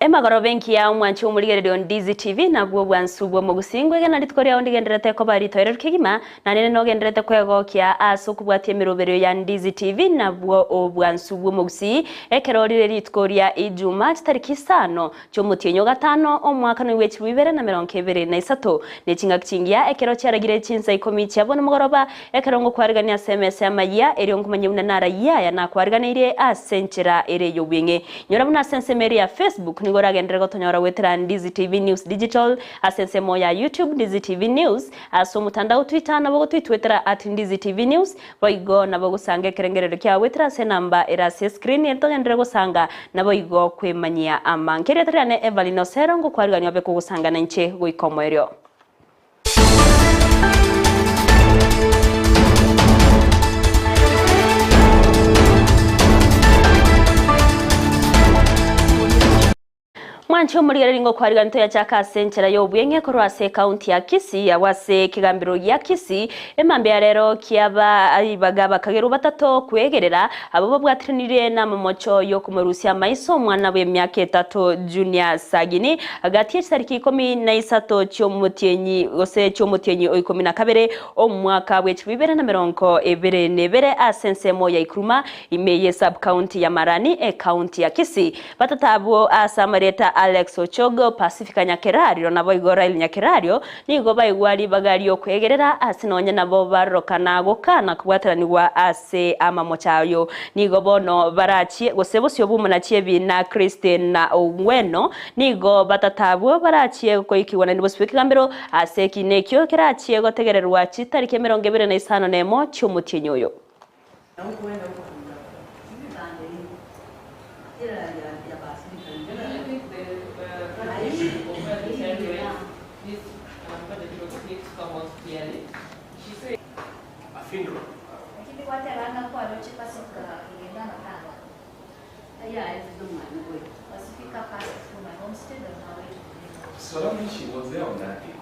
Emagoroba engiya omwanchi omorigereria o Ndizi TV nabwo obwansu bw'omogusii ngwegena rituko riao ndigendererete koba ritoereru kegima na nere nogendererete kwegokia ase okobwatia emeroberio ya Ndizi TV nabwo obwansu bw'omogusii ekero rire rituko ria Ijuma chitariki isano chi'omotienyi o gatano omwaka noigwe chilifu ibere na merongo ebere na isato ne chingaki chingiya ekero chiaragire chinsa ikomi chia bono mogoroba ekero ngokwarigania ase emesa y'amayia erio nkomanye buna narayie aya nakwariganeirie ase enchera ere y'obweng'e. Nyora buna ase ensemo ere ya Facebook nigo oragenderere gotonyora goetera Ndizi TV News Digital, ase ensemo ya YouTube Ndizi TV News, ase omotandao Twitter nabo gotoitwetera at Ndizi TV News, boigo nabo gosanga ekerengererio kiao goetera ase enamba ere ase escreen ere togenderere gosanga naboigo kwemanyia amange. Erieta riane Evelyn Osero ngokwarigania obe kogosanga nainche goika omoerio. Mwanche omorigereria ngokwarigania toyachaka ase enchera y'obweng'e korwa ase ekaunti ya Kisii agwo ase ekegambero gia Kisii emambia ya rero kiaba ribaga abakagerwa batato kwegerera abwo babwatiranire namamocho y'okomorusia amaiso omwana bw'emiaka etato Junior Sagini Gati ye chitariki ikomi na isato chi'omotienyi, gose chi'omotienyi o ikomi na kabere, omwaka bw'echilifu ibere na merongo ebere na ebere, ase ensemo ya Ikuruma, ime ye sub-county ya Marani, ecounty ya Kisii. Batato abwo ase amarieta Alex Ochogo, Pacifica Nyakerario, naboigo Rael Nyakerario, nigo baigwa ribaga ri'okwegerera ase nonye nabo barorokana gokana kobwataranigwa ase amamocho ayo. Nigo bono barachie, gose bosio bw'omonachi ebiina Christine Ongweno, Nigo batato abwo barachie goikigwa naende bosio bw'ekegambero ase ekiina ekio kerachie gotegererwa chitariki 21 chi'omotienyi oyo. So that means she was there on that day.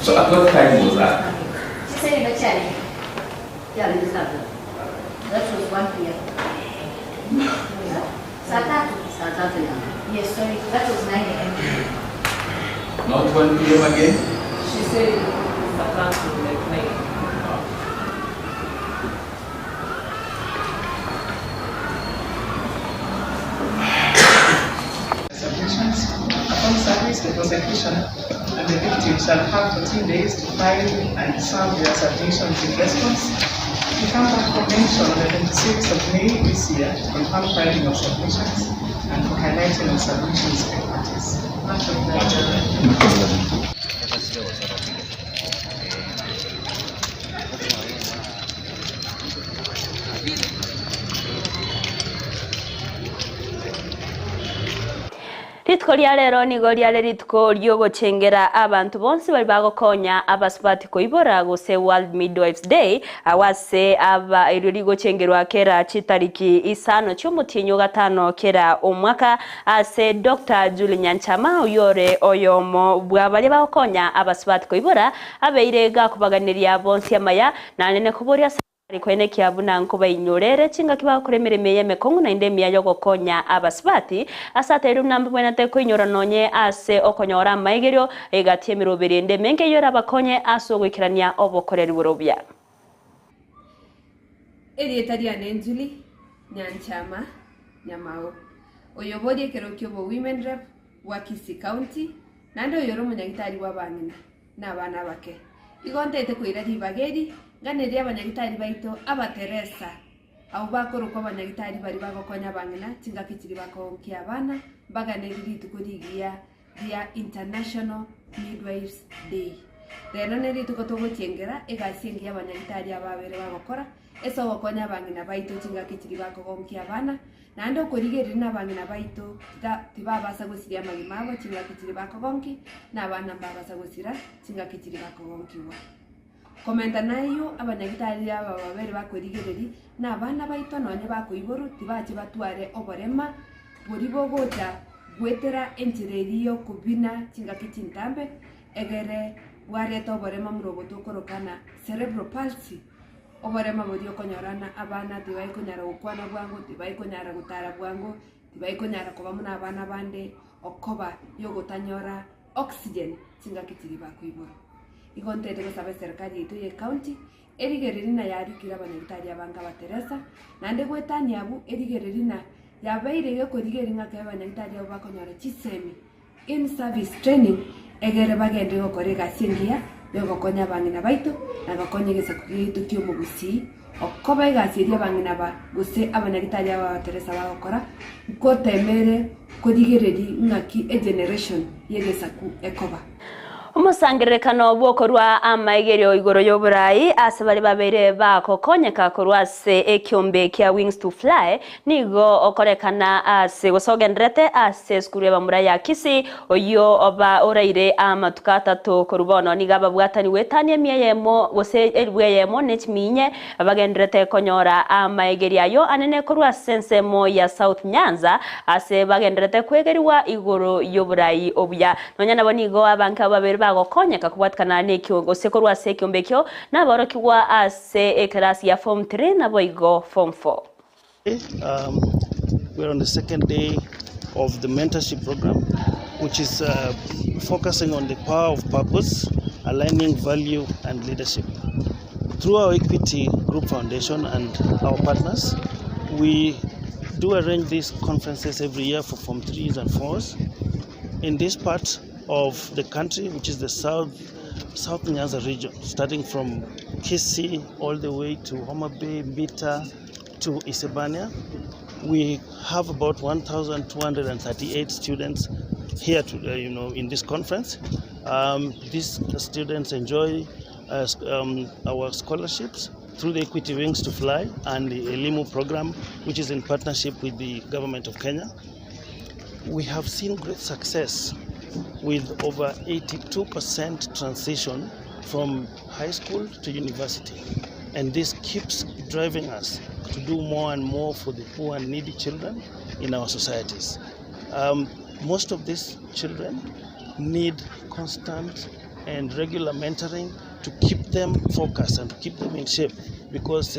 So at what time was that? That was 1 p.m. Saa tatu. Saa tatu ya. Yes, sorry. That was 9 a.m. Not 1 p.m. again? She said saa tatu, like 9. Submissions. Upon service, the prosecution and the victim shall have 14 days to file and serve their submissions in response. We come back for mention on the 26th of May this year to confirm filing of submissions and for highlighting of submissions by parties. Much obliged. Rituko ria rero nigo riare rituko riogochengera abanto bonsi baria bagokonya abasubati koibora gose World Midwives Day agwo ase aba erio rigochengerwa kera chitariki isano chiomotienyi ogatano kera omwaka ase Doctor Julie Nyanchama oyio ore oyomo bwa baria bagokonya abasubati koibora abeire gakobaganeria bonsi amaya nanene koboria ase Tari koenekia buna nkobainyora ere chingaki bagokora emeremo eye emekong'u naende emiya y'ogokonya abasubati, ase ateirwe buna mbabwenerete koinyora nonye ase okonyora amaigerio egati y'emeroberi ende emenge eyio erabakonye ase ogoikerania obokoreri bore obuya. Erieta riane Julie Nyanchama Nyamao, oyoboria ekero ki'obo Women Rep bwa Kisii County, naende oyore omonyagitari bw'abang'ina. na abana abake. Igo ntaete koira ribaga eri, nganerie abanyagitari baito Abateresa, abwo bakorokwa abanyagitari baria bagokonya abang'ina chingaki chiria bakogokia abana, mbaganerie rituko rigiya ria International Midwives Day. Rero nerituko togochengera egasi engiya abanyagitari aba babere bagokora ase ogokonya abang'ina baito chingaki chiria bakogonkia abana, Naende okorigereria nabang'ina baito tibabasa gosiria amagima abo chingaki chiria bakogonki, na abana mbabasa gosira chingaki chiria bakogonkigwa. Komenta nayio, abanyagitari aba babere bakorigereria, na abana baito nonye bakoiborwa tibache batware oborema boria bogocha goetera enchera eria y'okobina chingaki chintambe, egere bwareta oborema buna obo tokoroka ng'a cerebral palsy. Oborema boria okonyora ng'a abana tibaikonyara gokwana bwango, tibaikonyara gotara bwango, tibaikonyara koba buna abana bande, okoba yogotanyora oxygen chingaki chiria bakoiborwa. Igo ntaete gosaba eserikari yaito ya ecounty, erigereria na yarikire abanyagitari abange abateresa, naende goetania abwo erigereria na yabeire gekorigereria ng'a ekero abanyagitari abwo bakonyora chisemi in service training, egere bagende gokora egasi engiya yogokonya abang'ina baito na gokonya egesaku giaito kia omogusii, okoba egasi eria abang'ina aba gose abanyagitari aba abateresa bagokora, nkotemere korigereria ng'aki egeneration y'egesaku ekoba. Omosangererekano bw'okorua amaigerio igoro y'oborai ase baria babeire bagokonyeka korwa ase ekiombe kia Wings to Fly nigo okorekana ase gose ogendererete ase esukuru y'abamura ya Kisii oyio oba oraire amatuko atato korwa bono nigo ababwatani goetania emia eyemo gose elifu eyemo ne chimia inye bagendererete konyora amaigerio ayio anene korwa ase ensemo ya South Nyanza ase bagendererete kwegerigwa igoro y'oborai obuya. Nonya nabo nigo abanto abwo babere bagokonyeka kobwatikana nekio gose korwa ase ekiombe ekio naborokigwa ase ekerasi ya form 3 naboigo form 4. Um, we're on the second day of the mentorship program, which is uh, focusing on the power of purpose, aligning value and leadership. Through our Equity Group Foundation and our partners, we do arrange these conferences every year for Form 3s and 4s in this part of the country, which is the South, South Nyanza region, starting from Kisii all the way to Homa Bay, Mbita to Isebania. We have about 1,238 students here to, you know, in this conference. These students enjoy our scholarships through the Equity Wings to Fly and the Elimu program, which is in partnership with the government of Kenya. We have seen great success with over 82% transition from high school to university. And this keeps driving us to do more and more for the poor and needy children in our societies. Most of these children need constant and regular mentoring to keep them focused and to keep them in shape because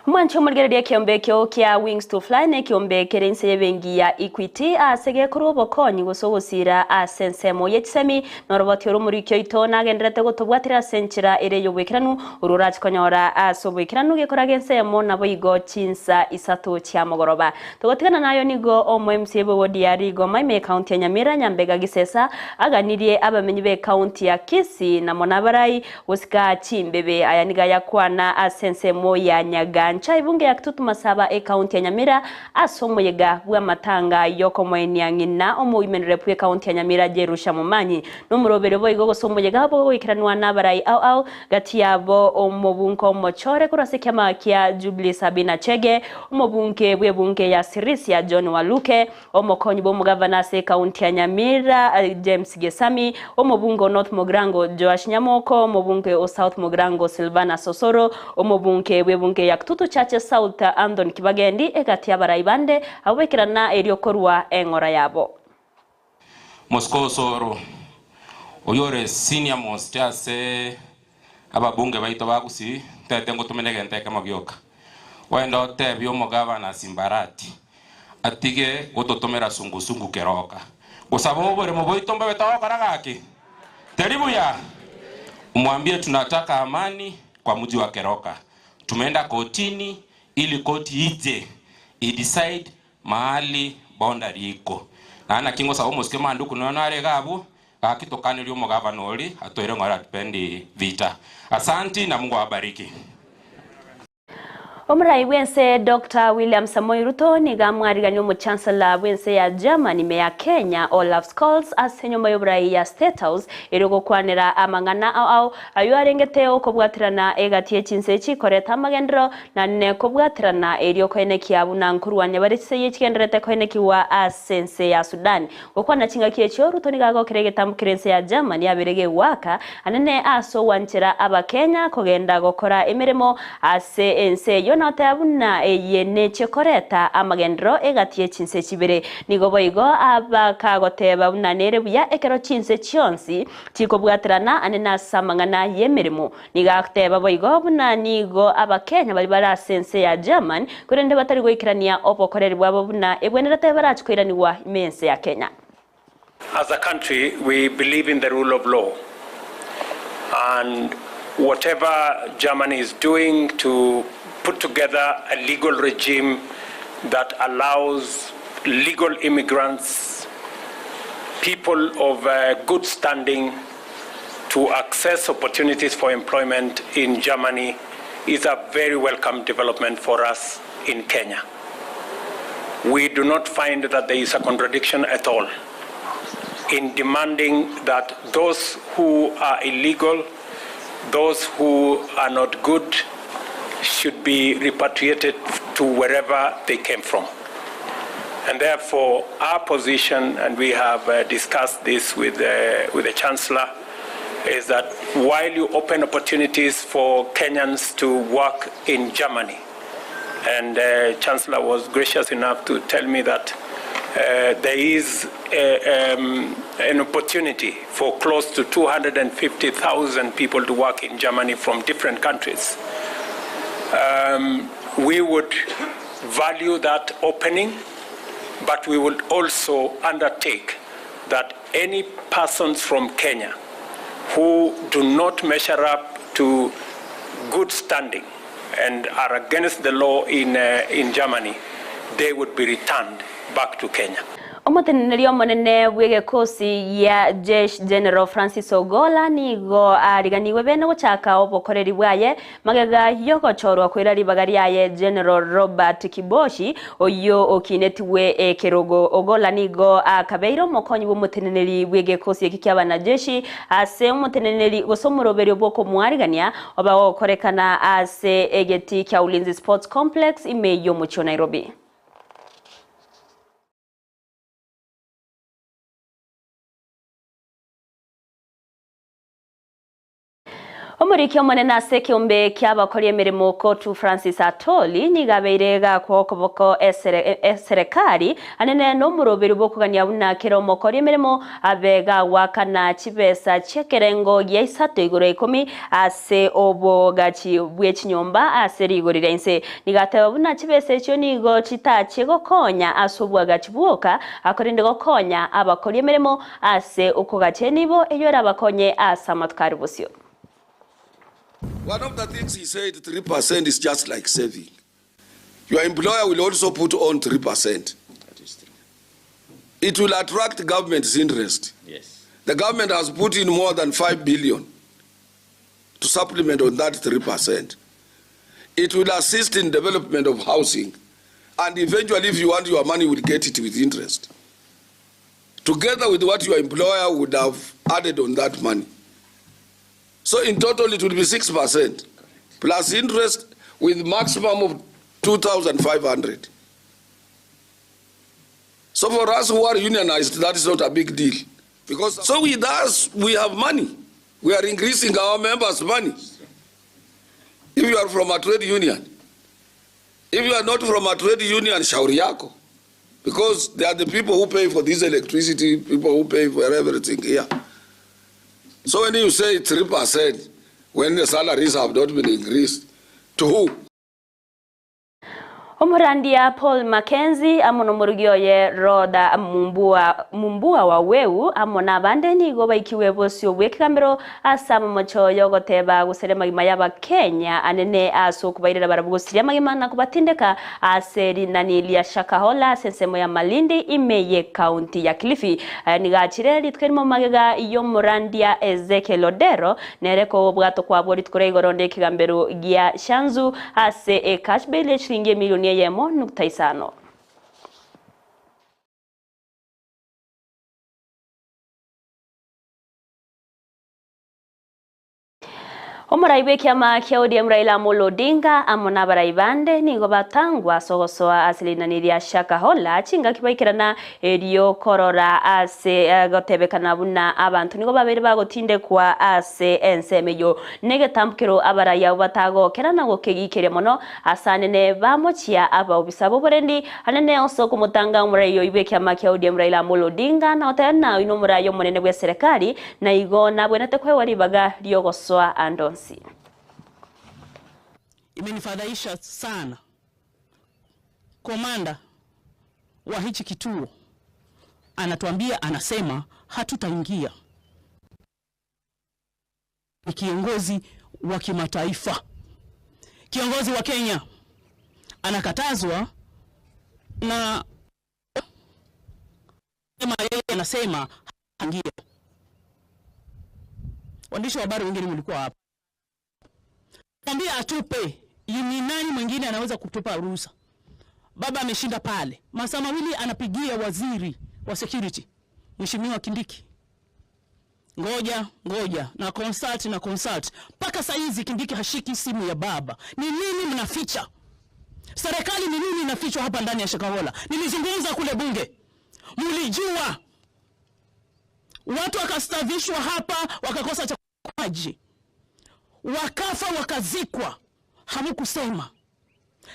Omwanchi omorigereria ekeombe ekio kia Wings to Fly nekeombe kere inse y'ebenki ya Equity ase gekorwa obokonyi gose ogosiira ase ensemo ye chisemi na oroboti oro omoriki oito nagendererete gotobwatera ase enchera ere y'oboikeranu orwo orache konyora ase oboikeranu gekoraga ensemo naboigo chinsa isato chia mogoroba. Togotigana nayo nigo omo MCA bw'ewodi ya Rigoma ime y'ekaunti ya Nyamira Nyambega Gisesa aganirie abamenyi b'ekaunti ya Kisii na mono abarai gosika chimbebe. Aya nigo ayakwana ase ensemo ya Nyagancha ebunge ya Kitutu Masaba ekaunti ya Nyamira ase omoyega bw'amatanga y'okomoenia ng'ina omoimenere bw'ekaunti ya Nyamira Jerusha Momanyi nomoroberio boigo gose omoyega bogoikeranwa nabarai ao ao Gati yabo omobunke omochore korwa ase ekiama kia Jubilee Sabina Chege, omobunke bw'ebunge ya Sirisia John Waluke, omokonyi bw'omogavana ase ekaunti ya Nyamira James Gesami, omobunke o North Mugirango Joash Nyamoko, omobunke o South Mugirango Silvana Sosoro, omobunke bw'ebunge ya Kitutu Chache South Anthony Kibagendi, egati y'abarai bande abwo baikerana erio korua eng'ora yabo. Mosike Osoro, oyio ore senior most ase ababunge baito ba Gusii, ntagete ngotomene egento ekemo gioka. Ogende otebie omogavana Simbarati atige gototomera sungusungu keroka. Gosaba oboremo bwaito mbabe togokora gaki? Teri buya? Omwambie tunataka amani kwa mji wa Keroka. Tumeenda kotini ili koti ije idecide Mahali boundary iko. Naende naki ngosaba omosike Manduku nonya nare iga abwo, gaki tokanerie omogavana oria atoire ng'ora hatupendi vita. Asanti na Mungu awabariki. Omorai bw'ense Doctor William Samoei Ruto nigo amwarigania omochancellor bw'ense ya Germany ime ya Kenya Olaf Scholz ase enyomba y'oborai ya State House erio gokwanera amang'ana ao ao ayio arengete okobwaterana egati ye chinse echi koreta amagenderero na kobwaterana erio koenekia buna nkorwania bare chisegi echigendererete koenekigwa ase ense ya Sudan. Gokwana chingaki echio, Ruto nigo agokera egetambo keria ense ya Germany yabeire gegoaka anene ase ogwanchera Abakenya kogenda gokora emeremo ase ense eyio na goteba buna eye nechie koreta amagenderero egati ye chinse chibere. Nigo boigo abakagoteba buna nere buya ekero chinse chionsi chikobwaterana anene ase amang'ana y'emeremo. Nigo agoteba boigo buna nigo Abakenya baria bare ase ense ya German korende batari goikerania obokoreri bwabo buna ebwenerete barache koiranigwa ime y'ense ya Kenya. As a country we believe in the rule of law and whatever Germany is doing to put together a legal regime that allows legal immigrants, people of good standing to access opportunities for employment in Germany is a very welcome development for us in Kenya. We do not find that there is a contradiction at all in demanding that those who are illegal, those who are not good, should be repatriated to wherever they came from. And therefore, our position, and we have uh, discussed this with, uh, with the Chancellor, is that while you open opportunities for Kenyans to work in Germany, and uh, Chancellor was gracious enough to tell me that uh, there is a, um, an opportunity for close to 250,000 people to work in Germany from different countries. Um, we would value that opening, but we would also undertake that any persons from Kenya who do not measure up to good standing and are against the law in, uh, in Germany, they would be returned back to Kenya. Omoteneneri omonene bw'egekosi gia Jeshi General Francis Ogolla nigo ariganigwe bene gochaka obokoreri bwaye magega yogochorwa koira ribaga riaye General Robert Kibochi oyo okinetigwe ekerogo. Ogolla nigo akabeire omokonyi bw'omoteneneri bw'egekosi eki kia abanajeshi ase omoteneneri gose omoroberio bw'okomwarigania oba gokorekana ase egeti kia Ulinzi Sports Complex ime y'omochie o Nairobi. Omoriki omonene ase ekeombe ki'abakori emeremo Kotu Francis Atwoli nigo abeire gakwa okoboko eserekari anene nomoroberi bw'okogania buna kera omokori emeremo abe gagoakana chibesa chi'ekerengo gia isato igoro ya ikomi ase obogachi bwe chinyomba ase rigori ria inse. Nigo ateba buna chibesa echio nigo chitachie gokonya ase oboagachi bwoka korende gokonya abakori emeremo ase okogacha enibo eyio erabakonye ase amatuko are bosio. One of the things he said, 3% is just like saving. Your employer will also put on 3%. That is true. It will attract government's interest. Yes. The government has put in more than 5 billion to supplement on that 3%. It will assist in development of housing. And eventually, if you want your money, you will get it with interest. Together with what your employer would have added on that money. So in total, it will be 6% plus interest with maximum of 2,500. So for us who are unionized, that is not a big deal. Because so with us, we have money. We are increasing our members' money. If you are from a trade union, if you are not from a trade union, shauri yako. Because they are the people who pay for this electricity, people who pay for everything here. So when you say 3%, when the salaries have not been increased, to who? Omorandia Paul Mackenzie amo nomorugi oye Rhoda Mumbua, Mumbua Waweu amo nabande nigo baikigwe bosio bw'ekegambero ase amamocho yogoteba gosaria amagima y'Abakenya anene ase okobairera barabwo gosiria amagima na kobatindeka ase rinani ria Shakahola ase ensemo ya Malindi ime y'ecounty ya Kilifi. Aya nigo achire rituko erimo magega y'omorandia Ezekiel Odero nere kobwatwa kwabo rituko ria igoro nekegambero gia Shanzu ase ecash bail ye chiringi emilioni eyemo nukta isano. Omorai bw'ekiama kia ODM Raila Amolo Odinga amo nabarai bande nigo batangwa ase ogosoa ase rinani ria Shakahola chingaki baikerana erio korora ase gotebekana buna abanto nigo babeire bagotindekwa ase ensemo eyio negetambukero abarai abwo batagokera na gokegikeria mono ase anene bamochia abaobisa b'oborendi anene ase okomotanga omorai oyio bw'ekiama kia ODM Raila Amolo Odinga na goteba buna oyio nomorai omonene bw'eserekari Na igo nabwenerete koegwa ribaga ri'ogosoa ande onsi. Imenifadhaisha sana komanda wa hichi kituo anatuambia anasema hatutaingia. Ni kiongozi wa kimataifa, kiongozi wa Kenya anakatazwa na yeye anasema ingia. Waandishi wa habari wengine mlikuwa hapa, mwambie atupe. Ni nani mwingine anaweza kutupa ruhusa? Baba ameshinda pale masaa mawili, anapigia waziri wa security Mheshimiwa Kindiki, ngoja ngoja na consult na consult mpaka saa hizi Kindiki hashiki simu ya baba. Ni nini mnaficha? Serikali ni nini inafichwa hapa ndani ya Shakahola? Nilizungumza kule bunge, mlijua watu wakastavishwa hapa wakakosa chakula, wakafa wakazikwa, hamkusema.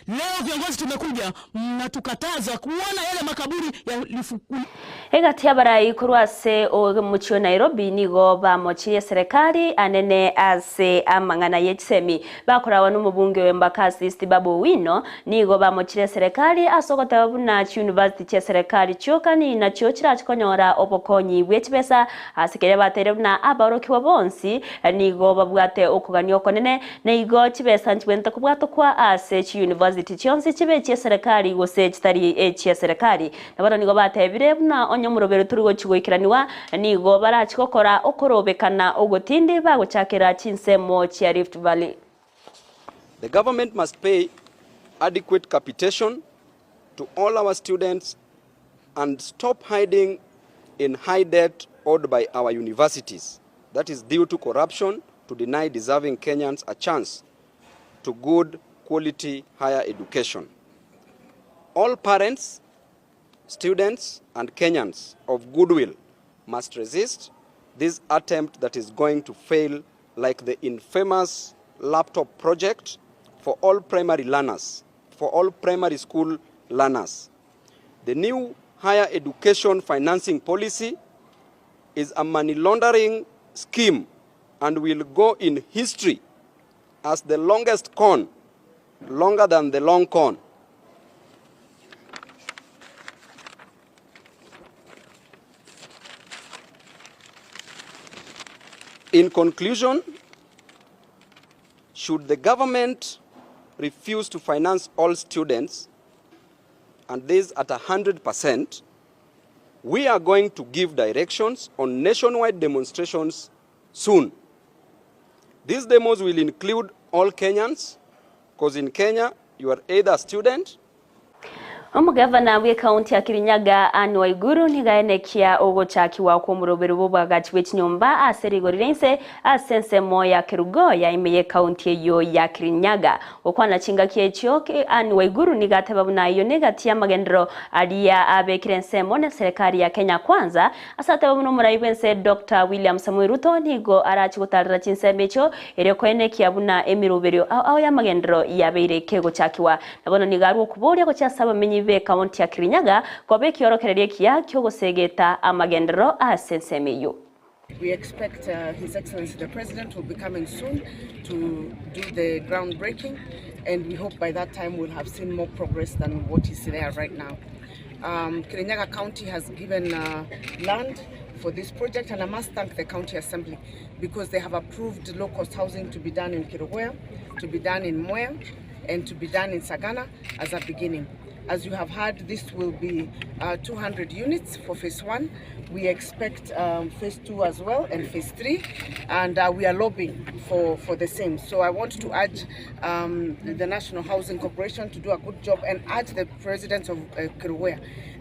Leo viongozi tumekuja, mnatukataza kuona yale makaburi yalifukuliwa. Egati y'abarai korwa ase omochie o Nairobi nigo bamochirie eserekari anene ase amang'ana ye chisemi bakorawa n'omobunge o Embakasi East Babu Owino nigo bamochirie eserekari ase ogoteba buna chiuniversity chia eserekari chioka ni nachio chirache konyora obokonyi bwe chibesa ase keria bateire buna abaorokigwa bonsi nigo babwate okogania okonene na igo chibesa nchibwenerete kobwatokwa ase chiuniversity chionsi chibe chia eserekari gose chitari echia eserekari. Na bono nigo batebire buna onye omoroberi tori gochi goikeraniwa nigo barachi gokora okorobekana ogotindi bagochakera chinsemo chia Rift Valley. The government must pay adequate capitation to all our students and stop hiding in high debt owed by our universities. That is due to corruption to deny deserving Kenyans a chance to good quality higher education. All parents, students and Kenyans of goodwill must resist this attempt that is going to fail like the infamous laptop project for all primary learners, for all primary school learners. The new higher education financing policy is a money laundering scheme and will go in history as the longest con, longer than the long con. In conclusion, should the government refuse to finance all students, and this at 100%, we are going to give directions on nationwide demonstrations soon. These demos will include all Kenyans, because in Kenya, you are either a student Omogavana bw'ekaunti ya Kirinyaga Anne Waiguru nigo aenekia ogochakiwa kw'omorobero bw'obwagachi bwe chinyomba ase rigori ria inse ase ensemo ya Kerugoya ime y'ekaunti eyio ya Kirinyaga. Gokwana chingaki echio, Anne Waiguru nigo ateba buna ayio negati y'amagenderero aria abekire ensemo neserekari ya Kenya Kwanza ase ateba buna omorai bw'ense Doctor William Samoei Ruto nigo arache gotarera chinsemo echio erio koenekia buna emeroberio ao ao y'amagenderero yabeire kegochakiwa. Na bono nigo arwe okoboria gochia ase abamenyi b'ekaunti ya Kirinyaga koba ekiorokererio ekiya ki'ogosegeta amagenderero ase ensemo eyio. We expect uh, His Excellency the President will be coming soon to do the groundbreaking, and we hope by that time we'll have seen more progress than what is there right now. Um, Kirinyaga County has given uh, land for this project, and I must thank the County Assembly because they have approved low-cost housing to be done in Kerugoya, to be done in Mwea, and to be done in Sagana as a beginning. As you have heard, this will be uh, 200 units for phase one. We expect um, phase two as well and phase three, and uh, we are lobbying for, for the same. So I want to urge um, the National Housing Corporation to do a good job and urge the president of uh, Kerugoya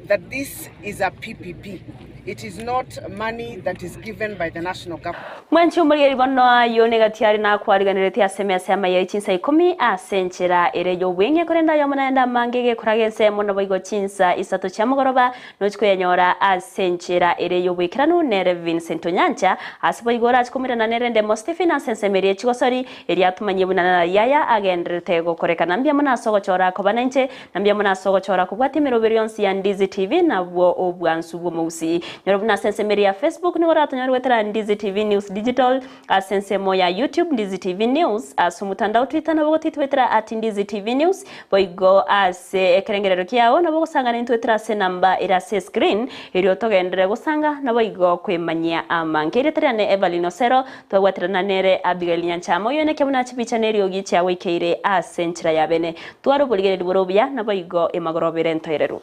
that this is a PPP. It is not money that is given by the national government. Mwenchi omorigeri bono ayio negati are nakwariganeretie ase emesa y'amaya ye chinsa ikomi ase enchera ere y'obweng'e, korende ayomo naende amange gekoraga ensemo naboigo chinsa isato chia mogoroba nochi koyanyora ase enchera ere y'oboikeranu nere Vincent Onyancha ase boigo orache komoirana nere Ndemo Stephen ase ensemo eria ye chigosori eria atomanyie buna nari aya agendererete gokorekana. Mbuya mono ase ogochora koba nainche na mbuya mono ase ogochora kobwatia emeroberi yonsi ya Ndizi TV nabwo obwansu bw'omogusii. Nyora buna ase ensemo eria ya Facebook nigo oratonyore goetera Ndizi TV News Digital, ase ensemo ya YouTube Ndizi TV News, ase omotandao Twitter nabo gotitwetera at Ndizi TV News, boigo ase ekerengerero kiao nabo ogosangana intwetera ase enamba ere ase escreen erio togenderere gosanga naboigo kwemanyia amange. Erieta riane Evelyn Osero, twabwaterana nere Abigail Nyanchama oyoeneke buna chibicha na eriogi chiagoikeire ase enchera ya bene. Tware oborigereria bore obuya naboigo emagoroba ere entoereru.